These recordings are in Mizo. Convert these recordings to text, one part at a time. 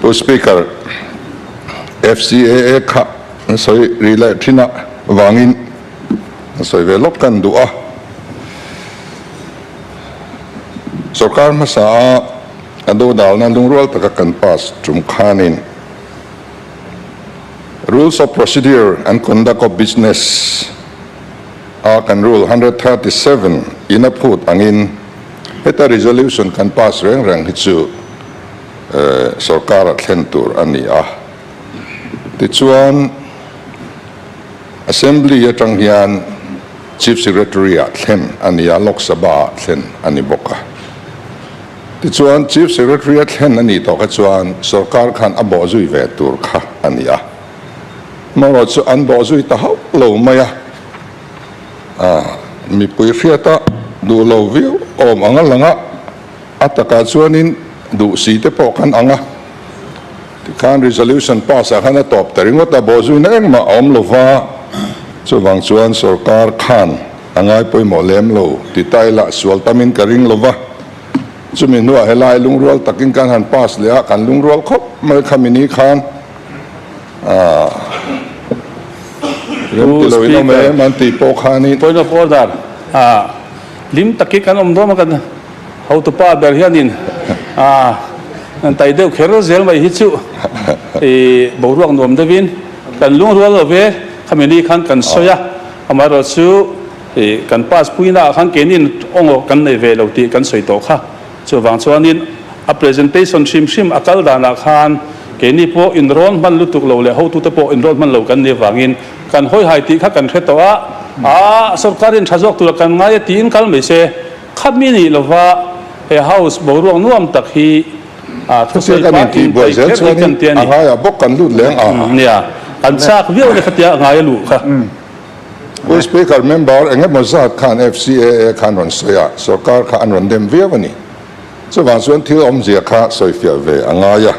Pu Speaker, FCAA kha an sawi ri leh thin a vangin an sawi ve lawk kan duh a. Sorkar hmasa a a dodalna lungrual taka kan pass tum khanin Rules of Procedure and Conduct of Business a kan Rule 137 in a phut angin heta resolution kan pass reng reng hi chu sorkar a thlen tur a ni a. Tichuan Assembly atang hian Chief Secretary ah thlen a ni a, Lok Sabha ah thlen a ni bawk a. Tichuan Chief Secretary a thlen a nih tawh kha chuan sorkar khan a bawhzui ve tur kha a ni a. Amaherawh chu an bawhzui ta hauh lo mai a, mipui hriata duh lo viau awm ang a lang a, a takah chuanin duh si te pawh kan ang a. Tikhan resolution pass ah khan a tawp ta ringawt a, bawhzuina engmah a awm lo va, chuvang chuan sorkar khan a ngai pawimawh lem lo ti ta ila sual tamin ka ring lo va. Chumi hnuah helai lungrual takin kan han pass leh a, kan lungrual khawp mai khami ni khan rem ti lo in awm em an tih pawh khanin. Point of order, Lim takin kan awm dawn a kan hotupa ber hianin an tai deuh kher zel mai hi chu boruak nuam deuhin kan lungrual lo ve khami ni khan kan sawi a, amaherawh chu kan pass puina ah khan keinin aw kan nei ve lo tih kan sawi tawh kha. Chuvang chuanin a presentation hrim hrim a kal danah khan keini pawh inrawn hman lutuk lo leh hotute pawh inrawn hman lo kan nih avangin kan hawihai tih kha kan hre tawh a, a sorkarin tha zawk tura kan ngai a tiin kal mai se, khami nih lova he house boruak nuam tak hi a thusawi Khatia kan pa intihbuai intai zel kher hi chuanin kan ti a a ni. ngaiah bawk kan lut leng a. Nia, kan chak viau le khatia a ngai a luh kha. Pu Speaker, member eng emaw zat khan FCAA khan rawn sawi a, sorkar kha an rawn dem viau a ni. Chuvang chuan thil awmzia kha sawifiah ve a ngai a.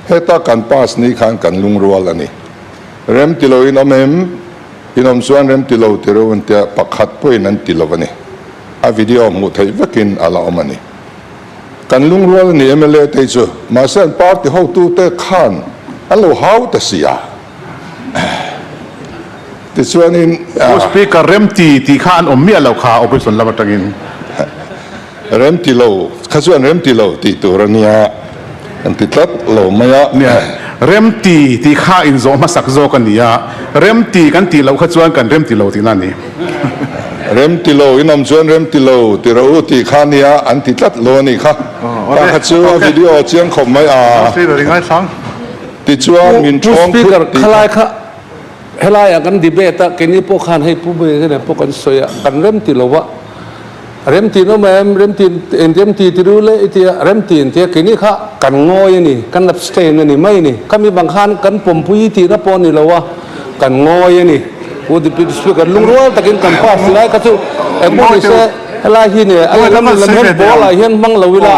Heta kan pass ni khan kan lungrual a ni. Rem ti lo in awm em? In awm chuan rem ti lo ti reuh an tia, pakhat pawhin an ti lo a ni. A video hmuh theih vekin a la awm a ni. Kan lungrual a ni mla te chu, mahse an party hotute khan an lo hau ta si a. Tichuanin. Pu Speaker, remti tih kha an awm miah lo kha opposition lam atangin. Remti lo kha chuan remti lo tih tur a nia, an ti tlat lo mai a. Nia, remti tih kha inzawh hmasak zawk a ni a, remti kan tih loh kha chuan kan remti lo tihna a ni. Remti lo in awm chuan remti lo ti rawh u tih kha nia, an ti tlat lo a nih kha. Kha kha chu a video chiang khawp mai a. Tichuan min Pu thawng Speaker, thut tih khalai kha. kha helaiah kan debate a, keini pawh khan hei Pu Mawia nen pawh kan sawi a, kan remti lo va, remti nawm em, remti eng remti ti ru le i tia, remti an tia, keini kha kan ngawi a ni, kan abstain a ni mai a ni. Khami bang khan kan pawmpui tihna pawh a ni lo a, kan ngawi a ni. Pu Deputy Speaker, lungrual takin kan pass lai kha chu engpawh ni se helai hi nia, a lehlam lehlam hian ball ah hian hmang lo ila.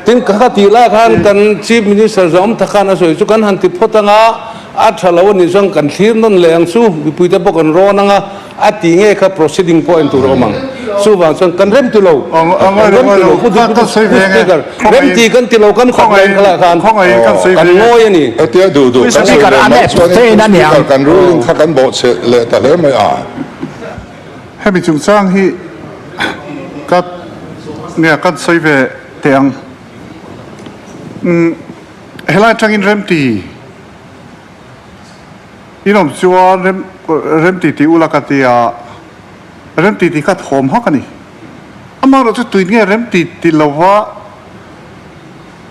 Tin, ka ka tih lai khan kan Chief Minister zawm tha khan a sawi chu kan han ti phawt anga, a tha lo a nih chuan kan thlir nawn leh ang chu, mipuite pawh kan rawn anga, a tih nge kha proceeding pawh en tur a awm ang. Chuvang chuan kan rem ti lo, kan rem ti lo, Pu Deputy Speaker, rem ti kan ti lo, kan khat leh khalai khan kan ngawi a ni. Hetia duh duh kan sawi leh mai chuanin Pu Speaker kan ruling kha kan bawhchhe leh ta hle mai a. Hemi chungchang hi ka nia kan sawi ve teh ang. Umm helai atangin remti in awm chuan rem remti tih ula ka tia remti tih kha thawm hak a ni. Amaherawh chu tuin nge remti ti lova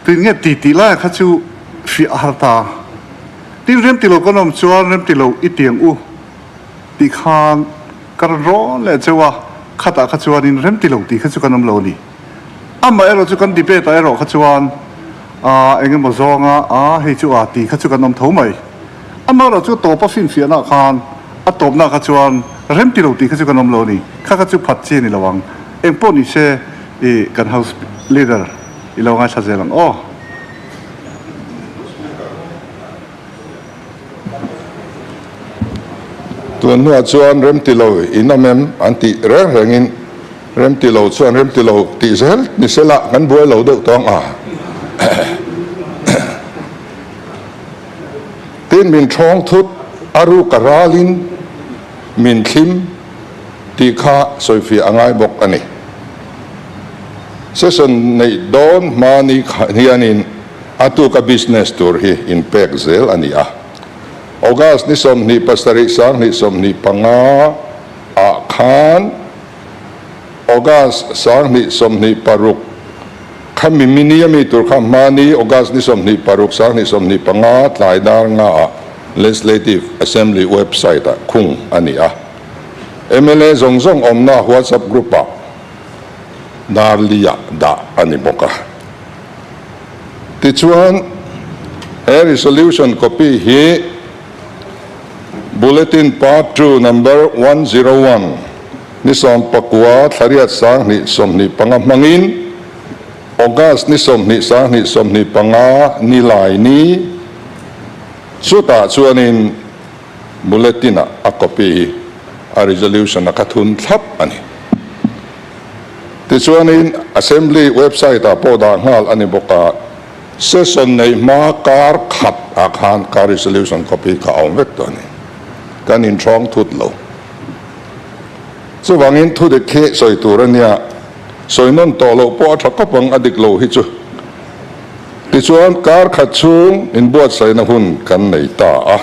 tuin nge ti tih laia kha chu fiah a har ta. Tin remti lo kan awm chuan remti lo i tiang u. Tih khan ka rawn rawn leh cheu a, khatah kha chuanin rem ti lo tih kha chu kan awm lo a ni. Amah erawh chu kan debate ah erawh kha chuan aa eng emaw zawnga aa hei chu aa tih kha chu kan awm tho mai. Amah erawh chu tawpa finfiahna khan a tawpna kha chuan rem ti lo tih kha chu kan awm lo a ni. Kha kha chu phat chi a ni lo ang. Eng pawh ni se i kan house leader i lo ngaithla zel ang aw. Tun hnuah chuan remti lo in awm em an tih reng rengin remti lo chuan remti lo tih zel ni sela kan buai lo deuh tawng a. Tin, min ṭhawng thut a ruk a ralin min thlim tih kha sawifiah a ngai bawk a ni. Session neih dawn hma ni hianin a tuka business tur hi inpek zel a ni a. August ni 27 2025 ah khan August 2026 khami mini ami tur kha hmani August ni 26 2025 tlai dar nga ah Legislative Assembly website ah khung a ni a. Mla zawng zawng awmna WhatsApp group ah dar li ah dah a ni bawk a. Tichuan he resolution copy hi Bulletin Part Ii Number 101 ni 19 thlariat 2025 hmangin August ni 20 2025 ni lai ni chutah chuanin Bulletin-ah a copy hi a resolution a kha thun thlap a ni. Tichuanin Assembly website-ah pawh dah nghal a ni bawk a, session neih hma kar khat ah khan ka resolution copy kha a awm vek tawh a ni. Kan inṭhawng thut lo. Chuvangin thu dik hi sawi tur a nia, sawi nawn tawh loh pawh a ṭha khawp ang a dik lo hi chu. Tichuan kar khat chhung inbuatsaihna hun kan nei ta a,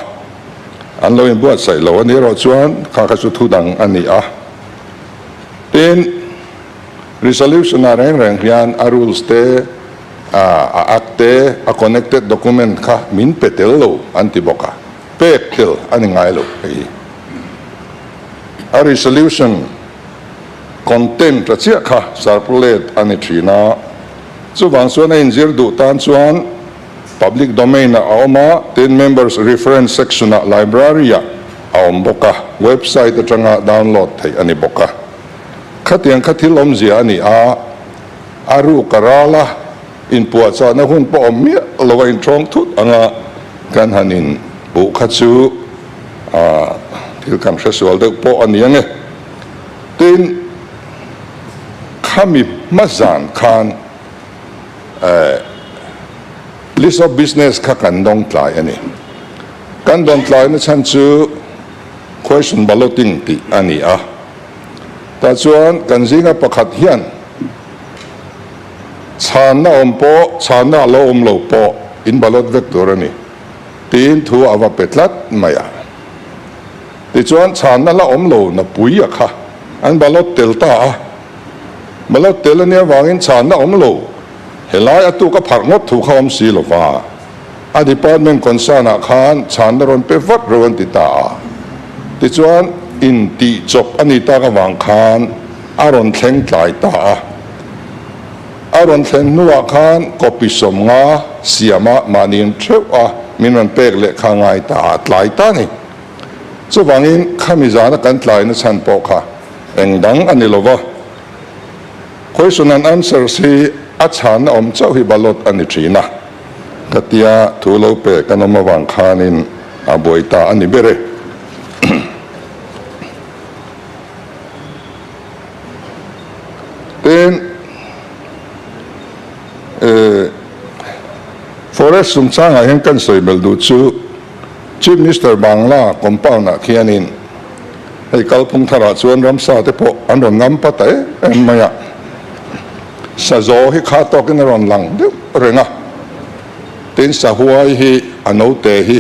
an lo inbuatsaih lo a ni erawh chuan kha kha chu thu dang a ni a. Tin, resolution ah reng reng hian a rules te, a act te, a connected document kha min pe tel lo an ti bawk a, pek tel a ni ngai lo hei hi. A resolution content a chiah kha circulate a ni thin a, chuvang chuan a inzir duh tan chuan public domain ah a awm a, tin members reference section ah library ah a awm bawk a, website atanga download theih a ni bawk a. Khatiang kha thil awmzia a ni a, a ruk a ral a, inpuahchahna hun pawh awm miah lo a inṭhawng thut anga kan han inpuh kha chu thil kan hresual deuh pawh a ni ang e. Tin, khami hma zan khan list of business kha kan dawng tlai a ni. Kan dawn tlaina chhan chu question balloting tih a ni a. Tah chuan kan zinga pakhat hian chhanna awm pawh, chhanna a lo awm lo pawh in ballot vek tur a ni tiin thu a va pe tlat mai a. Tichuan chhanna la awm lo na pui a kha an ballot tel ta a. Ballot tel a nia vangin chhanna awm lo helai a tuk a pharh ngawt thu kha awm si lo va. A department concern ah khan chhanna rawn pe vat reuh an ti ta a. Tichuan in tih chawp a ni tak avang khan a rawn thleng tlai ta a. A rawn thlen hnuah khan copy 50 siama mahni in theuh a min rawn pek leh kha ngai ta a, tlai ta a ni. Chuvangin khami zana kan tlaina chhan pawh kha eng dang a ni lo va. Question and answers hi a chhanna awm chauh hi ballot a ni thin a, ka tia thu lo pe kan awm avang khanin a buai ta a ni ber e. Tin, Forest chungchangah hian kan sawi belh duh chu Chief Minister Bangla compound ah khianin hei kalphung tharah chuan ramsa te pawh an rawn ngam pa ta em em mai a, sazaw hi kha tawkin a rawn lang deuh reng a, tin sahuai hi a note hi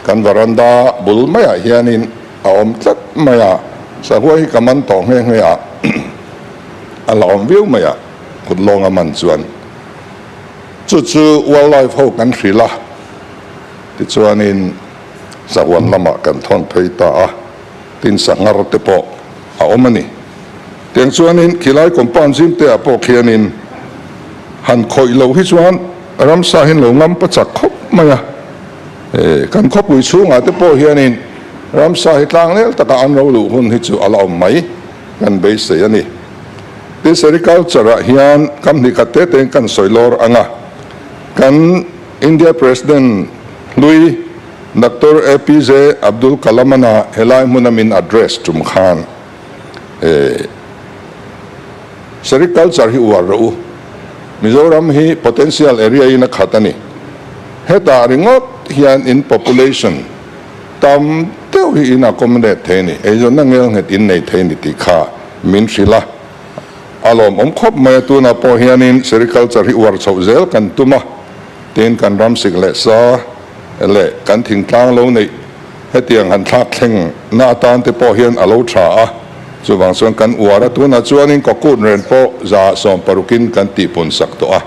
kan varanda bul maiah hianin a awm tlat mai a, sahuai hi ka man tawh nghe nghe a, a la awm viau mai a, kut lawnga man chuan chu chu wildlife ho kan hrilh a. Tichuanin sahuan lamah kan thawn phei ta a, tin sanghar te pawh a awm a ni. Tiang chuanin khilai compound zim te ah pawh khianin han khawih loh hi chuan ramsa hian lo ngam pa chak khawp mai a. Kan khawpui chhungah te pawh hianin ramsa hi tlang nel taka an ro luh hun hi chu a la awm mai kan beisei a ni. Tin sericulture ah hian kam hnih khat te tein kan sawi lawr ang a, kan India President hlui Doctor APJ Abdul Kalam-ana helai hmuna min address tum khan Sericulture hi uar rawh u. Mizoram hi potential area in a khat a ni. Hetah ringawt hian in population tam deuh hi in accommodate thei a ni, eizawnna ngelnghet in nei thei a ni tih kha min hrilh a. A lawmawm khawp mai a, tunah pawh hianin sericulture hi uar chhoh zel kan tum a, tin kan ram sik leh sa leh kan thingtlang lo neih hetiang han thlak thleng na atan te pawh hian a lo tha a, chuvang chuan kan uar a, tunah chuanin kawkut ren pawh 160in kan tihpun sak tawh a.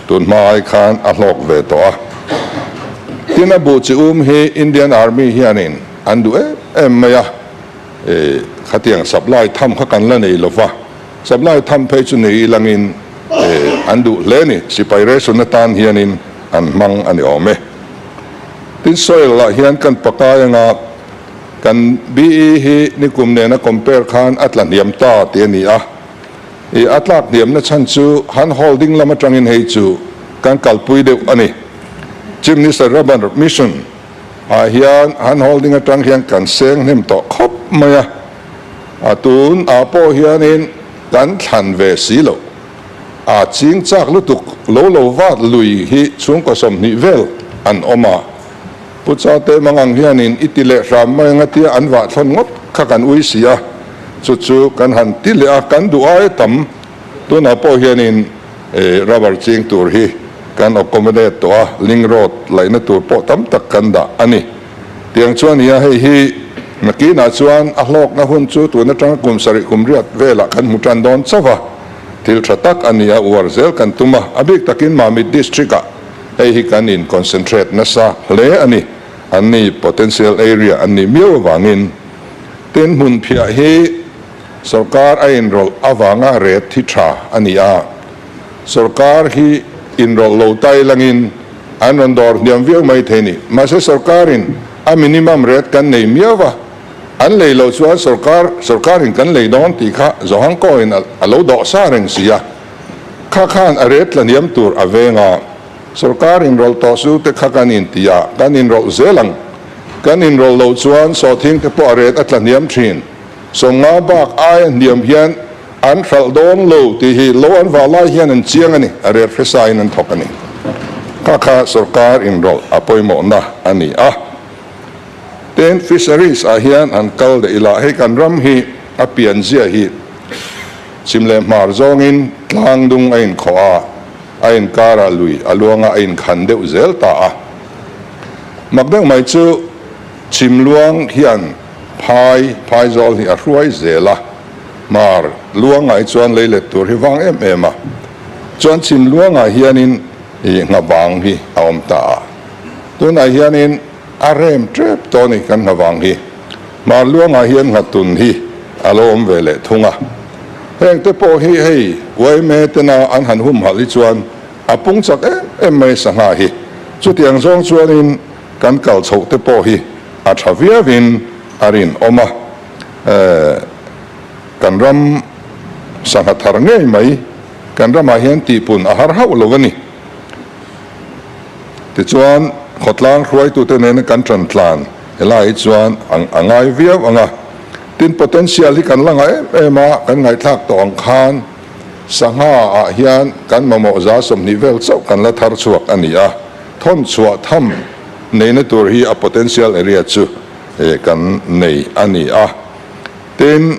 Tun hma ai khan a hlawk ve tawh a. Tin a buh chi um hi Indian Army hianin an duh em em mai a, e khatiang supply tham kha kan la nei lova, supply tham phei chu nei ilangin e an duh hle ni, sipai ration atan hianin an hmang a ni awm e. Tin soil ah hian kan pakai anga kan BE hi nikum nena compare khan a tla hniam ta tih a ni a. I a tlak hniamna chhan chu han holding lam atangin hei chu kan kalpui deuh a ni. Chief Minister Rubber Mission ah hian han holding atang hian kan seng hnem tawh khawp mai a, a tun ah pawh hianin kan thlan ve si loh. A ching chak lutuk lo lo vat lui hi chhungkaw 20 vel an awm a. Pu Chate Mangang hianin i ti leh hram mai anga tia an vah thlawn ngawt kha kan ui si a, chu chu kan han ti leh a, kan duh aia tam. Tunah pawh hianin rubber ching tur hi kan accommodate tawh a, link road laihna tur pawh tam tak kan dah a ni. Tiang chuan nia hei hi nakinah chuan a hlawkna hun chu tun atanga kum sarih kum riat velah kan hmu tan dawn chauh a, thil tha tak a ni a, uar zel kan tum a, a bik takin Mamit district-ah. Hei hi kan in concentrate nasa hle a ni. An ni potential area an nih miau avangin. Tin, hmun phiah hi sorkar a inrawlh avanga ret hi tha a ni a. Sorkar hi inrawlh lo tai langin an rawn dawr hniam viau mai thei ni. Mahse sorkarin a minimum rate kan nei miau va, an lei loh chuan sorkar sorkarin kan lei dawn tih kha Zohangkawin a lo dawh sa reng si a. Kha khan a ret tlahniam tur a veng a, sorkar inrawlh tawh su te kha kan inti a, kan inrawlh zel ang. Kan inrawlh loh chuan sawhthing te pawh a ret a tlahniam thin. 50 bak aia hniam hian an hralh dawn lo tih hi lo an vah lai hian an chiang a ni, a ret hresa in an thawk a ni. Kha kha sorkar inrawlh a pawimawhna a ni a. Tin, fisheries ah hian han kal daih ila, hei kan ram hi a pianzia hi Chhim leh hmar zawngin tlang dung a inkhawh a, a inkarah lui a luanga a inkhan deuh zel ta a. Mak deuh mai chu chhim luang hian phai phaizawl hi a hruai zel a, hmar luangah hi chuan lei let tur hi vang em em a. Chuan chhim luangah hianin ih nghavang hi a awm ta a. Tunah hianin a rem tep tawh a ni kan nghavang hi. Hmar luangah hian nghatun hi a lo awm ve leh thung a. Heng te pawh hi hei yma tena an han humhalh hi chuan a pung chak em em mai sangha hi. Chutiang zawng chuanin kan kal chhoh te pawh hi a tha viauin a rinawm a. Kan ram sangha thar ngei mai kan ramah hian tihpun a har hauh lo a ni. Tichuan khawtlang hruaitute nena kan tan tlan Helai hi chuan a ngai viau ang a, tin potential hi kan la ngah em em a, kan ngaihthlak tawh ang khan sangha ah hian kan mamawh 20% vel chauh kan la thar chhuak a ni a, thawn chhuah tham neihna tur hi a potential area chu kan nei a ni a, tin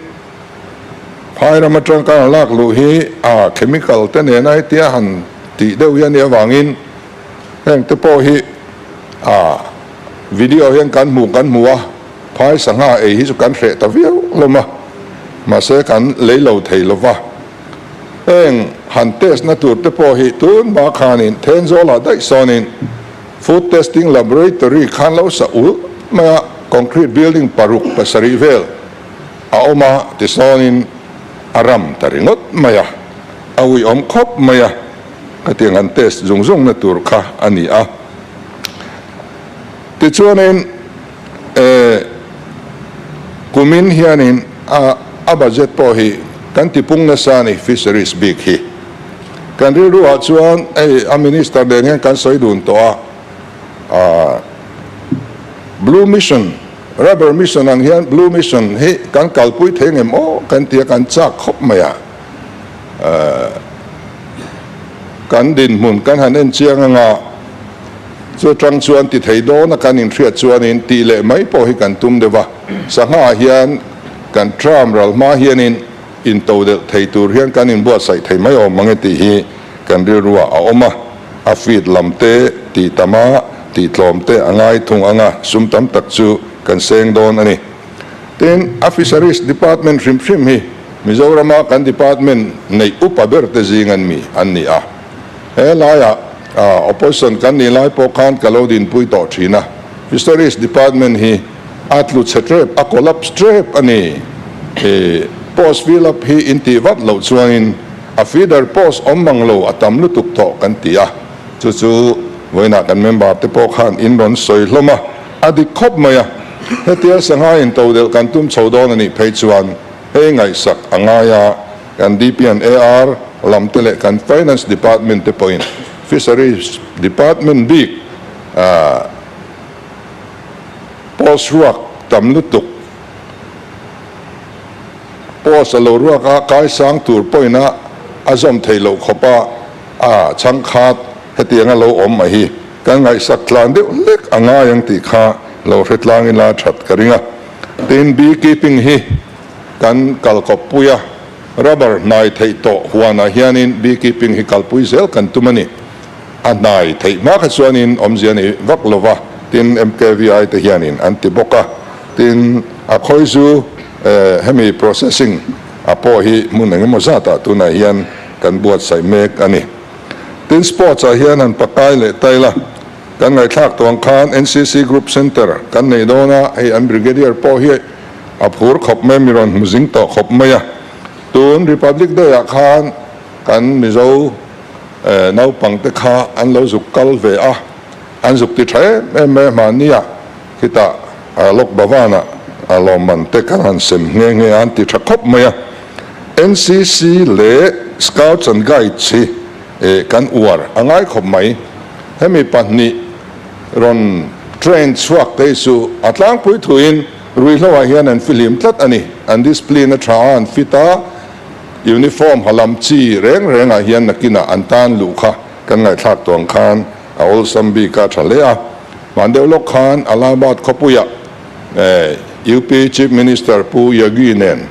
phai ram atang kan lak luh hi a chemical te nena hetia han tih deuh hi a nih avangin heng te pawh hi a. Video hian kan hmuh kan hmu a, phai sangha ei hi chu kan hreh ta viau hlawm a, mahse kan lei lo thei lo va. Heng han test na tur te pawh hi tun hma khanin Thenzawlah daih sawnin Food Testing Laboratory khan lo sa ulh mai a, concrete building paruk pasarih vel a awm a tisawnin a ram ta ringawt mai a, a uiawm khawp mai a, khatiang han test zung zung na tur kha a ni a. Tichuanin kumin hianin a budget pawh hi kan tipung nasa a ni, fisheries bik hi. Kan rilruah chuan hei a minister nen hian kan sawi dun tawh a, Blue Mission, Rubber Mission ang hian Blue Mission hi kan kalpui thei ngem aw kan ti a, kan chak khawp mai a. Kan dinhmun kan han en chiang anga. Chu atang chuan ti thei dawna kan inhriat chuanin tih leh mai pawh hi kan tum deuh a. Sangha ah hian kan term ral hma hianin intodelh thei tur hian kan inbuatsaih thei mai awm ang e tih hi kan rilruah a awm a. A feed lam te tih tam a, tih tlawm te a ngai thung ang a, sum tam tak chu kan seng dawn a ni. Tin, a Fisheries Department hrim hrim hi Mizorama kan department neih upa ber te zing an mi an ni a. He laiah opposition kan nih lai pawh khan ka lo dinpui tawh thin a, Fisheries Department hi a tlu chhe tep, a collapse tep a ni. Post fill up hi in tih vat loh chuanin a feeder post awm mang lo a tam lutuk tawh kan ti a, chu chu vawiinah kan member te pawh khan in rawn sawi hlawm a, a dik khawp mai a. Hetia sangha in todelh kan tum chho dawn a nih phei chuan hei ngaihsak a ngai a, kan DP and AR lam te leh kan Finance Department te pawhin Fisheries Department bik post ruak tam lutuk post a lo ruak a kaisang tur pawhin a a zawm theih loh khawp a a chhangkhat hetiang a lo awm mai hi kan ngaihsak tlan deuh hlek a ngai ang tih kha lo hre tlang ila that ka ring a. Tin, bee keeping hi kan kalkawp pui a, rubber hnai theih tawh huanah hianin bee keeping hi kalpui zel kan tum a ni. A hnai theih hma kha chuanin awmzia ni vak lo va, tin MKVI te hianin an ti bawk a. Tin, a khawizu hemi processing a pawh hi hmun engemaw zatah tunah hian kan buatsaih mek a ni. Tin, sports ah hian han pakai leh ta ila, kan ngaihthlak tawh ang khan NCC Group Centre kan nei dawn a, hei an Brigadier pawh hi a phur khawp mai a, mi rawn hmu zing tawh khawp mai a. Tun Republic Day ah khan kan Mizo naupang te kha an lo zuk kal ve a, an zuk ti tha em em mai a, hmanni ah khitah Lok Bhavan ah lawmman te kan han sem nghe nghe a, an ti tha khawp mai a. NCC leh Scouts and Guides hi kan uar a ngai khawp mai. Hemi pahnih rawn train chhuak te hi chu a tlangpui thuin ruihhloah hian an fihlim tlat a ni. An discipline a tha a, an fit a, uniform ha lam chi reng rengah hian nakinah an tan luh kha kan ngaihthlak tuang khan a awlsam bik a tha hle a. Hman deuh lawk khan Allahabad khawpuiah UP Chief Minister Pu Yogi nen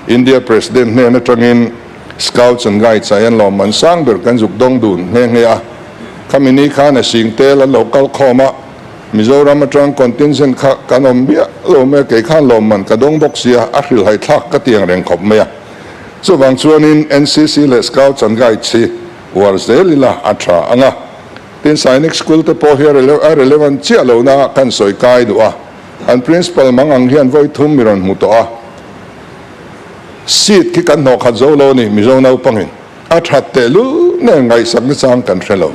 India President hnen atangin Scouts and Guides ah hian lawmman sang ber kan zuk dawng dun nghe nghe a. Khami ni khan a sing tel an lo kal khawm a, Mizoram atang contingent kha kan awm miah lo mai a, kei khan lawmman ka dawng bawk sia, a hrilhai thlak ka tiang reng khawp mai a. Chuvang chuanin NCC leh Scouts and Guides hi uar zel ila a tha ang a. Tin Sainik School te pawh hi a relevant chiah lohna kan sawi kai duh a, an Principal mang ang hian vawi thum mi rawn hmu tawh a. Seat khi kan hnawh khat zo lo a ni, Mizo naupangin a that tehlul nen ngaihsak nachang kan hre lo.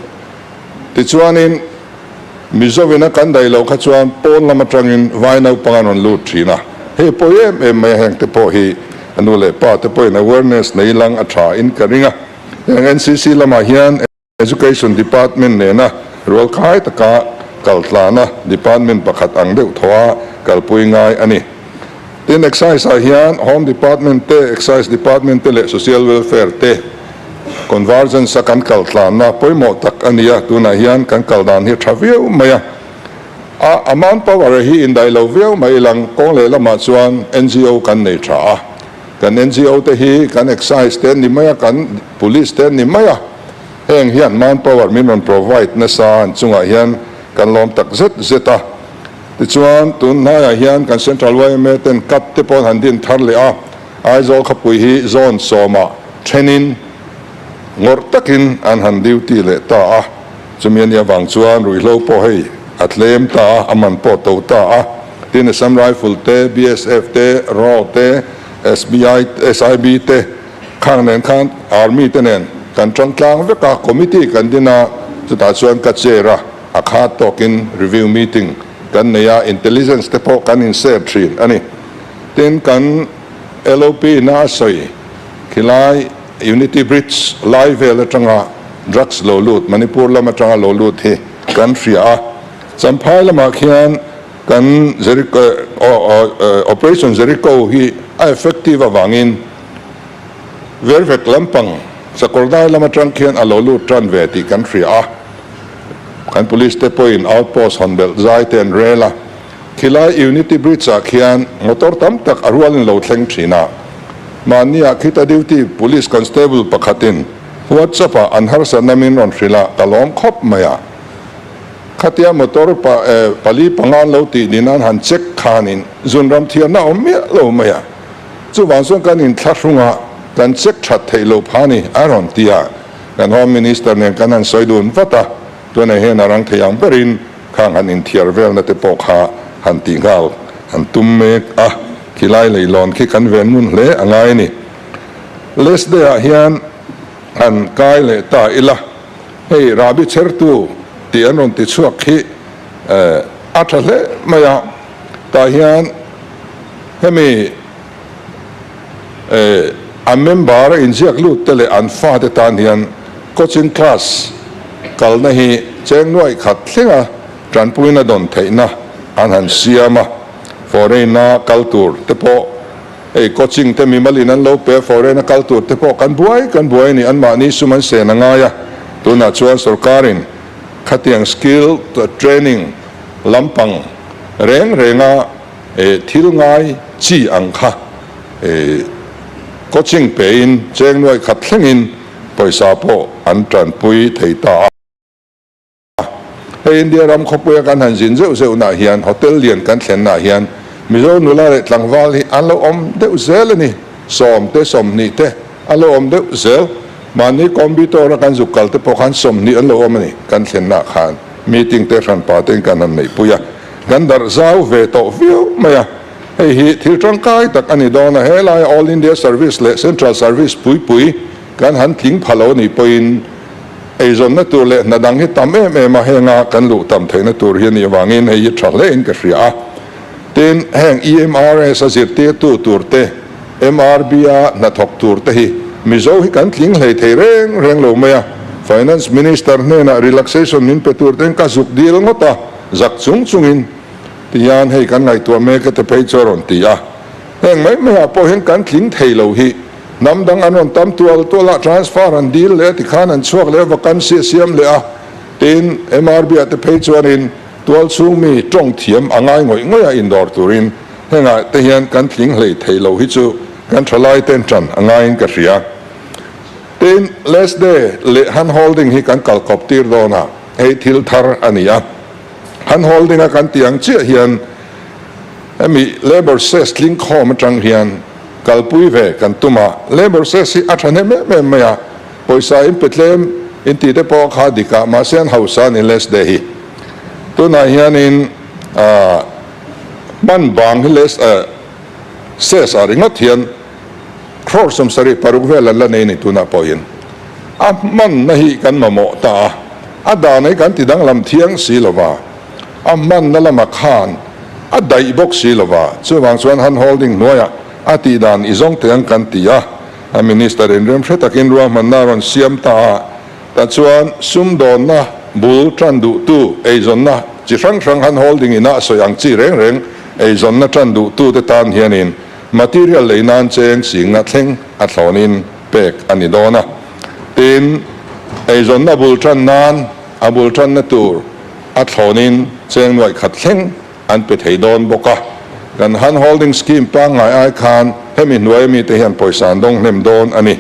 Tichuanin Mizovina kan daih loh kha chuan pawn lam atangin vai naupang an rawn lut thin a, hei pawi em em mai a, heng te pawh hi a nu leh pa te pawhin awareness nei lang a tha in ka ring a, heng NCC lamah hian. Education Department nena rualkhai taka kaltlana department pakhat ang deuh thaw a kalpui ngai a ni. Tin, Excise ah hian Home Department te, Excise Department te leh Social Welfare te convergence a kan kaltlanna pawimawh tak a ni a, tunah hian kan kal dan hi a tha viau mai a. A a manpower hi indaih lo viau mai ilang kawng lehlamah chuan NGO kan nei tha a. Kan NGO te hi kan Excise te an ni mai a, kan Police te an ni mai a, heng hian manpower min rawn provide nasa an chungah hian kan lawm tak zet zet a. Tichuan, tun hnaiah hian kan Central yma ten cut te pawh an han din thar leh a, Aizawl khawpui hi zone sawmah thenin ngawrh takin an han duty leh ta a, chumi a nih avang chuan ruihhlo pawh hei a tlem ta a, a man pawh to ta a. Tin, Assam Rifle te, BSF te, raw te, SBI, SIB te khang nen khan Army te nen kan tang tlang vek a, committee kan din a, chutah chuan ka chair a, a khat tawkin review meeting kan nei a, intelligence te pawh kan in share thin a ni. Tin, kan LOP na a sawi khilai Unity Bridge lai vel atanga drugs lo lut, Manipur lam atanga lo lut hi kan hria a, Champhai lamah khian Kan Jericho Operation Jericho hi a effective avangin Vervek lampang Sakawrdai lam atang khian a lo lut tan ve tih kan hria a. Kan police te pawhin outpost hawn belh zai te an rel a, khilai Unity Bridge ah khian motor tam tak a rualin lo thleng thin a. Mahni ah khita duty police constable pakhatin WhatsApp ah an harsatna min rawn hrilh a, ka lawm khawp mai a. Khatia motor pa pali panga an lo tih nin an han check khanin zunram thiarna a awm miah lo mai a. Chuvang chuan kan inthlahrung a, kan check that theih loh pha ni a rawn ti a. Kan Home Minister nen kan han sawi dun vat a, tunah hian a rang thei ang berin khang han inthiar velna te pawh kha han tih nghal an tum mek a, khilai leilawn khi kan ven ngun hle a ngai a ni. Last day ah hian han kai leh ta ila, hei rahbi chhertu tih an rawn ti chhuak khi a tha hle mai a, tah hian hemi A member a inziak lut te leh an fate tan hian coaching class kalna hi cheng nuaih khat thlenga tanpuina dawn theihna an han siam a, foreign a kal tur te pawh hei coaching te mimalin an lo pe a, foreign a kal tur te pawh kan buai kan buai a ni, anmahni sum an sen a ngai a, tunah chuan sorkarin khatiang skill training lampang reng renga Thil ngai chi ang kha coaching pein cheng nuaih khat thlengin pawisa pawh an tanpui thei ta a. Hei India ram khawpuia kan han zin zeuh zeuh nah hian hotel lian kan thlen nah hian Mizo nula leh tlangval hi an lo awm deuh zel a ni. Sawm te 20 te an lo awm deuh zel. Mahni computer a kan zuk kal te pawh khan 20 an lo awm a ni kan thlen nah khan. Meeting te hranpa tein kan han neihpui a. Kan darh zau ve tawh viau mai a, hei hi thil tangkai tak a ni dawn a, helaia All India Service leh Central Service pui pui kan han tling pha lo nih pawhin eizawnna tur leh hna dang hi tam em em a, henga kan luh tam theihna tur hi a nih avangin hei hi tha hlein ka hria a. Tin, heng EMRS a zirtirtu tur te, MRB a hnathawk tur te hi Mizo hi kan tling hlei thei reng reng lo mai a, Finance Minister hnenah relaxation min pe tur ten ka zuk dil ngawt a, Zak chung chungin tihian hei kan ngaihtuah mek e te phei chu a rawn ti a. Heng mai maiah pawh hian kan tling thei lo hi hnam dang an rawn tam tual tual a, transfer an dil leh a tikhan an chhuak leh a, vacancy a siam leh a, tin MRB ah te phei chuanin tual chhung mi tawng thiam a ngai ngawih ngawih a indawr turin hengah te hian kan tling hlei thei lo hi chu kan thalai ten tan a ngaiin ka hria. Tin last day leh hand holding hi kan kalkawp tir dawn a. Hei thil thar a ni a, han holding a kan tih ang chiah hian hemi labour cess tling khawm atang hian kalpui ve kan tum a, labour cess hi a tha hnem em em mai a, pawisa in pe tlem in tih te pawh kha dik a, mahse an hausa a ni less day hi. Tunah hianin hman bang hi less cess ah ringawt hian Crore 76 vel an la nei ni tunah pawhin a hmanna hi kan mamawh ta a, a dan hi kan ti danglam thiang si lova, a hmanna lamah khan a daih bawk si lova, chuvang chuan hand holding hnuaiah a tih dan i zawng teh ang kan ti a, a Minister in remhre takin ruahmanna a rawn siam ta a, tah chuan sumdawnna bul tan duhtu eizawnna chi hrang hrang hand holding ina a sawi ang chi reng reng eizawnna tan duhtute tan hianin Material lei nan cheng singna thleng a thlawnin pek a ni dawn a. Tin, eizawnna bul tan nan a bul tanna tur a thlawnin cheng nuaih khat thleng an pe thei dawn bawk a. Kan hand holding scheme pangngai ai khan hemi hnuai mite hian pawisa an dawng hnem dawn a ni.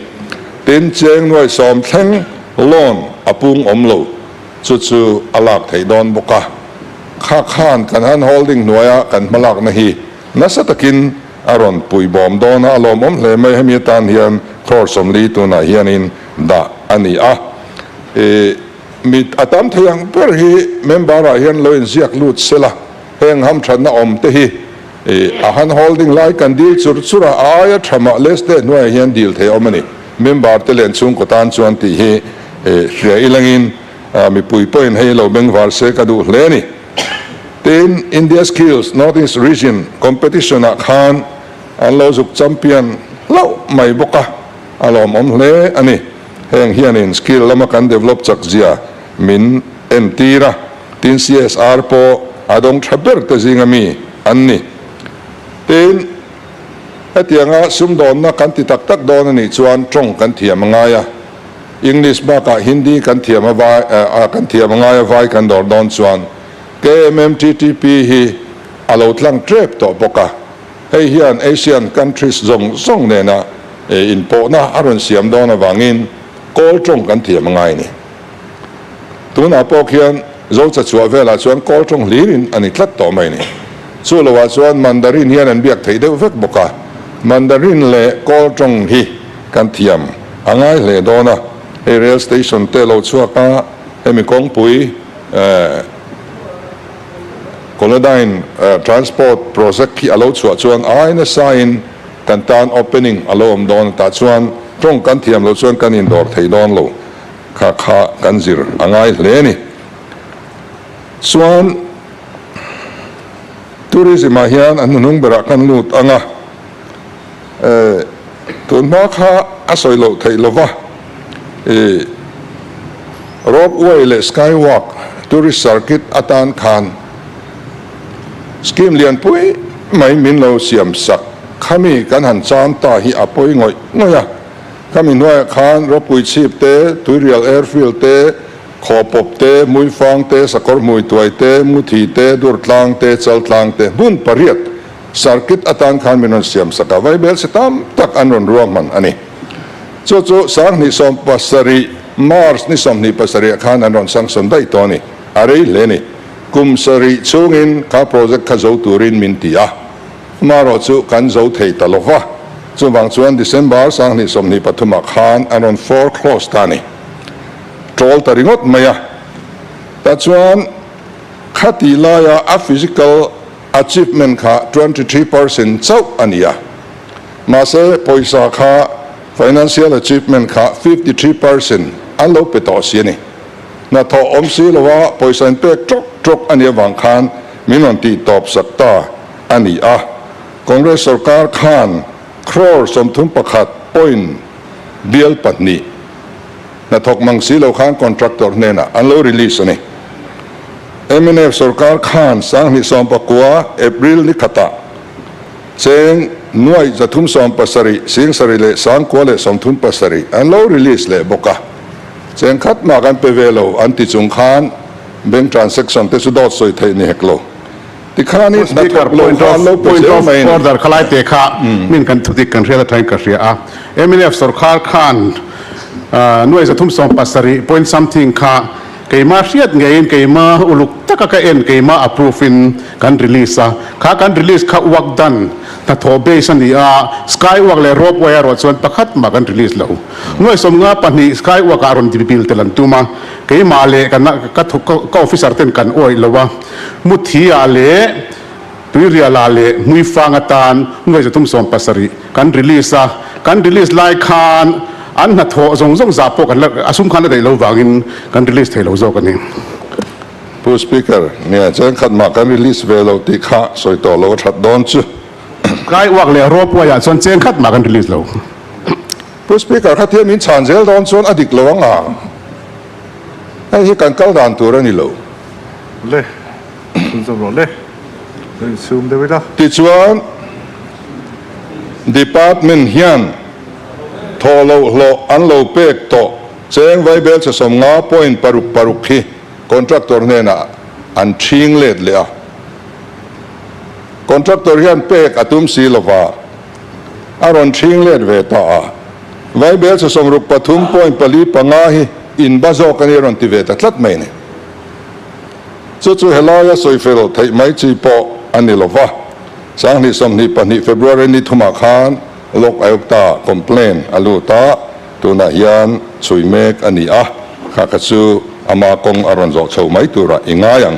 Tin, cheng nuaih 10 thleng loan a pung awm lo chu chu a lak theih dawn bawk a. Kha khan kan hand holding hnuaia kan hmalakna hi Nasa takin a rawn pui bawm dawn a, a lawmawm hle mai. Hemi atan hian crore 40 tunah hianin dah a ni a. I mit a tam thei ang ber hi member ah hian lo inziak lut sela, heng hamthatna awm te hi a hand holding lai kan dil chur chur a, a aia tha mah less te hnuaiah hian dil thei a awm a ni. Member te len chhungkaw tan chuan tih hi hria ilangin mipui pawhin hei lo bengvar se ka duh hle a ni. Tin, India Skills North East Region Competition ah khan an lo zuk champion hlauh mai bawk a, a lawmawm hle a ni. Heng hianin skill lama kan develop chak zia min entir a, tin CSR pawh a dawng tha ber te zinga mi an ni. Tin, hetianga sumdawnna kan ti tak tak dawn a nih chuan tawng kan thiam a ngai a. English bakah Hindi kan thiam a vai kan thiam a ngai a vai kan dawr dawn chuan KMMTTP hi a lo tlang tep tawh bawk a. Hei hian Asian countries zawng zawng nena inpawhna a rawn siam dawn avangin Kawl tawng kan thiam a ngai a ni. Tunah pawh khian Zocha chhuah velah chuan Kawl tawng hlirin a ni tlat tawh mai a ni. Chu loah chuan Mandarin hian an biak theih deuh vek bawk a, Mandarin leh Kawl tawng hi kan thiam a ngai hle dawn a. Hei rail station te lo chhuak a, hemi kawngpui Kolodyne Transport Project hi a lo chhuah chuan ai nasain kan tan opening a lo awm dawn a, tah chuan tawng kan thiam loh chuan kan indawr thei dawn lo kha kha kan zir a ngai hle a ni. Chuan Tourism ah hian a hnuhnung berah kan lut ang a, Tun hma kha a sawi loh theih lova, i Rope way leh Sky Walk tourist circuit atan khan scheme lianpui mai min lo siam sak. Khami kan han chan ta hi a pawi ngawih ngawih a. Khami hnuaiah khan Ropui chhip te, Tuirial Airfield te, Khawpawp te, Muifang te, Sakawr Hmuituai te, Muthi te, Durtlang te, Chaltlang te hmun pariat Circuit atan khan min rawn siam sak a, vaibel si tam tak an rawn ruahman a ni. Chu chu 2017 March ni 27 ah khan an rawn sanction daih tawh a ni. A rei hle a ni. Kum sarih chhungin kha project kha zo turin min ti a, amaherawh chu kan zo thei ta lo va. Chuvang chuan December 2023 ah khan an rawn foreclose ta a ni. Ṭawl ta ringawt mai a. Tah chuan khati laia a physical Achievement kha 23% chauh a ni a, mahse pawisa kha financial achievement kha 53% an lo pe tawh si a ni. Hnathawh awm si lova pawisa in pek tawk tawk a nih avang khan min rawn tih tawp sak ta a ni a. Congress sorkar khan crore 31 point bial pahnih hnathawk mang si lo khan contractor hnenah an lo release a ni. Mnf sorkar khan 2019 April ni khatah cheng 370 7,937 an lo release leh bawk a, cheng khat mah kan pe ve lo an ti chung khan bank transaction te chu dawt sawi theih ni hek lo. Tikhanin Speaker, hnathawk lo point kha of an lo pe point zel of mai a ni. order khalai te kha min kan thudik kan hriat atangin ka hria a. Mnf sorkar khan 370 point something kha Keimah hriat ngeiin keimah uluk taka ka en keimah approve in kan release a, kha kan release kha work done hnathawh base a ni a, sky work leh rope way erawh chuan pakhat mah kan release lo. 52 sky work ah rawn bill tel an tum a, keimah leh ka ka ka officer ten kan awih lo a, Muthi ah leh Tuirial ah leh Hmuifang atan 370 kan release a, kan release lai khan An hnathawh zawng zawng zah pawh kan la, a sum khan la daih lo vangin kan release thei lo zawk a ni. Pu Speaker, nia cheng khat mah kan release ve lo tih kha sawi tawh lo a that dawn chu. Kai uak leh rawp uaiah chuan cheng khat mah kan release lo. Pu Speaker, khatia min chhan zel dawn chuan a dik lo ang a, hei hi kan kal dan tur a ni lo. Le, chhunzawm rawh le, lo insum deuh ila. Tichuan, Department hian Thawh loh hlawh an lo pek tawh cheng vaibel che 50.66 hi contractor hnenah an ṭhing let leh a. Contractor hian pek a tum si lova a rawn ṭhing let ve ta a. Vaibel che 63.45 hi in ba zawk a ni a rawn ti ve ta tlat mai a ni. Chu chu helaia sawifel theih mai chi pawh a ni lova, 2022 February ni thumah khan Lok Ayukta complaint a lut a, tunah hian chhui mek a ni a, kha kha chu ama kawng a rawn zawh chho mai turah i ngai ang.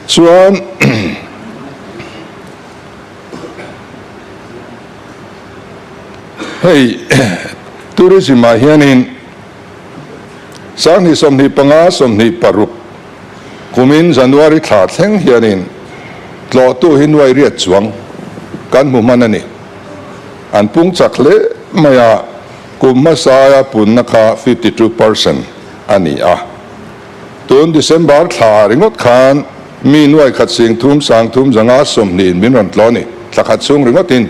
Chuan hei tourism ah hianin 2025 26 Kumin January thla thleng hianin tlawhtu hi nuai riat chuang kan hmu hman a ni. An pung chak hle mai a, kum hmasaia punna kha 52% a ni a. Tun December thla ringawt khan mi nuai khat sing thum sang thum zanga sawmhnihin min rawn tlawh a ni, thla khat chhung ringawtin.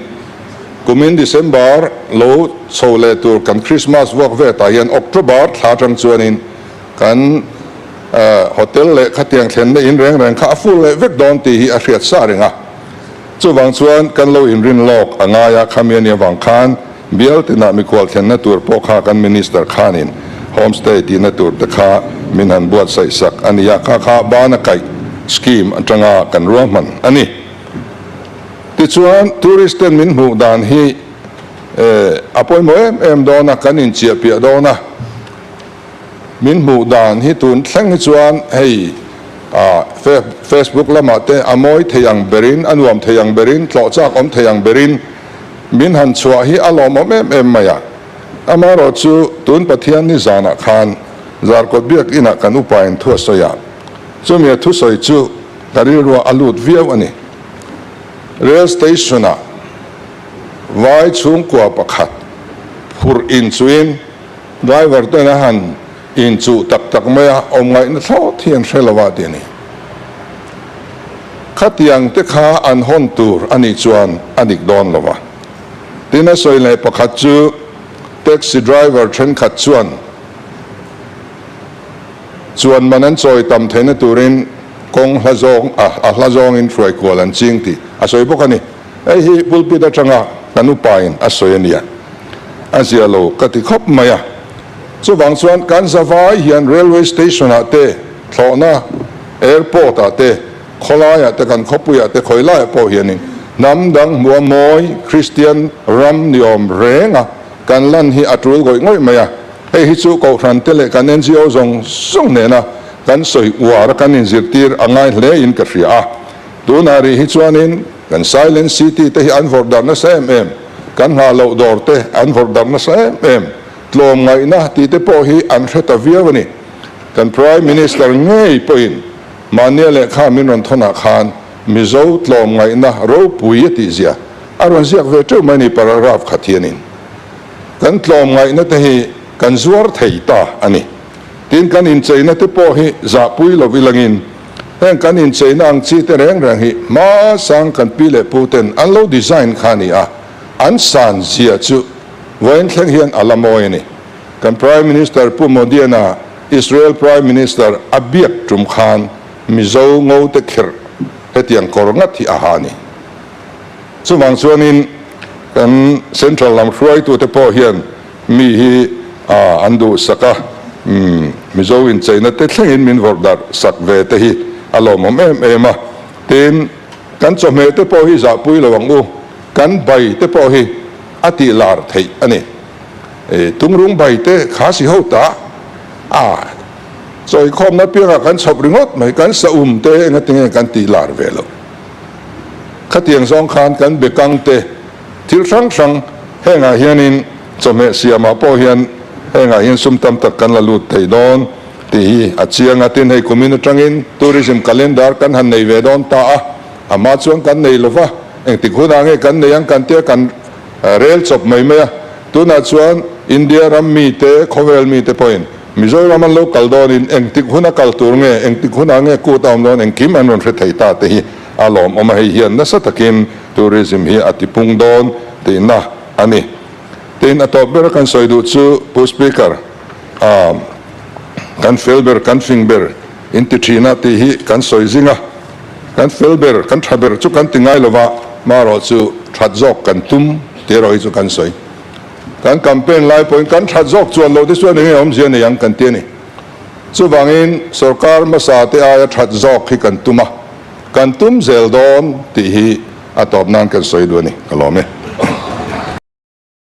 Kumin December lo chho leh tur kan Christmas vuak vetah hian October thla atang chuanin kan hotel leh khatiang thlenna in reng reng kha a full leh vek dawn tih hi a hriat sa reng a. Chuvang chuan kan lo inrin lawk a ngai a, khami a nih avang khan bial tinah mikhual thlenna tur pawh kha kan Minister khanin Homestay tihna tur te kha min han buatsaih sak a ni a, kha kha bana kaih scheme atanga kan ruahman a ni. Tichuan tourist ten min hmuh dan hi a pawimawh em em dawn a, kan inchiahpiah dawn a. Min hmuh dan hi tun thleng hi chuan hei Facebook lamah te a mawi thei ang berin, a nuam thei ang berin, tlawh chak awm thei ang berin min han chhuah hi a lawmawm em em mai a. Amaherawh chu tun Pathian ni zanah khan Zarkawt Biakinah kan upain thu a sawi a, chumi a thusawi chu ka rilruah a lut viau a ni. Rail station-ah vai chhungkua pakhat phurh inchuin Driver ten a han inchuh tak tak mai a, awm ngaihna thlawt hi an hre lo a ti a ni. Khatiang te kha an hawn tur a nih chuan a dik dawn lo a. Tin a sawi leh pakhat chu taxi driver thenkhat chuan chuan man an chawi tam theihna turin kawng hla zawng a hla zawngin hruai kual an ching tih a sawi bawk a ni. Hei hi pulpit atanga kan upain a sawi a nia, a zia lo ka ti khawp mai a. Chuvang chuan kan zavai hian railway station ah te, thlawhna airport ah te, khawlaiah te, kan khawpuiah te, khawi laiah pawh hianin hnam dang hmuha mawi Kristian ram ni awm renga kan lan hi a tul ngawih ngawih mai a. Hei hi chu Kohhran te leh kan NGO zawng zawng nena kan sawi uar a kan inzirtir a ngai hle in ka hria a. Tunah rih hi chuanin kan Silent City te hi an vawrh darh nasa em em, kan nghah loh dawr te an vawrh darh nasa em em, tlawm ngaihna tih te pawh hi an hre ta viau a ni. Kan Prime Minister ngei pawhin mahnia lehkha min rawn thawnah khan Mizo tlawm ngaihna ropui a tih zia a rawn ziak ve teuh mai a ni paragraph khat hianin. Kan tlawm ngaihna te hi kan zuar thei ta a ni. Tin kan incheina te pawh hi zahpui lo ilangin Heng kan incheina ang chi te reng reng hi hmasang kan pi leh pu ten an lo design kha a ni a, an san zia chu vawiin thleng hian a la mawi a ni. Kan Prime Minister Pu Modiana Israel Prime Minister a biak tum khan Mizo ngo te kherh hetiang kawr ngat hi a ha a ni. Chuvang chuanin kan Central lam hruaitute pawh hian Mi hi an duhsak a, Mizo incheina te thlengin min vawrh darh sak ve te hi a lawmawm em em a. Tin, kan chawhmeh te pawh hi zahpui lo ang u, kan bai te pawh hi a tih lar theih a ni. Tungrung bai te kha si ho ta a chawikhawmna piangah kan chhawp ringawt mai, kan saum te engatinge kan tih lar ve loh. Khatiang zawng khan kan bekang te Thil hrang hrang hengah hianin chawhmeh siamah pawh hian hengah hian sum tam tak kan la lut thei dawn tih hi a chiang a. Tin, hei kumin atangin Tourism Calendar kan han nei ve dawn ta a, a hma chuan kan nei lova, engtik hunah nge kan nei ang kan tia kan rel chawp mai mai a. Tunah chuan India ram mite, khawvel mite pawhin Mizoram an lo kal dawnin engtik huna kal tur nge, engtik hunah nge kut a awm dawn engkim an rawn hre thei ta te hi a lawmawm a, hei hian nasa takin Tourism hi a tipung dawn tihna a ni. Tin, a tawp ber kan sawi duh chu Pu Speaker, ah, kan fel ber, kan fing ber in ti thin a tih hi kan sawi zing a. Kan fel ber, kan tha ber chu kan ti ngai lo va, marawh chu that zawk kan tum tih erawh hi chu kan sawi. Kan campaign lai pawhin kan that zawk chuan loh te chuan eng nge awmzia nei ang kan ti a ni. Chuvangin sorkar hmasa te aia that zawk hi kan tum a. Kan tum zel dawn tih hi a tawp nan kan sawi duh a ni, ka lawm e.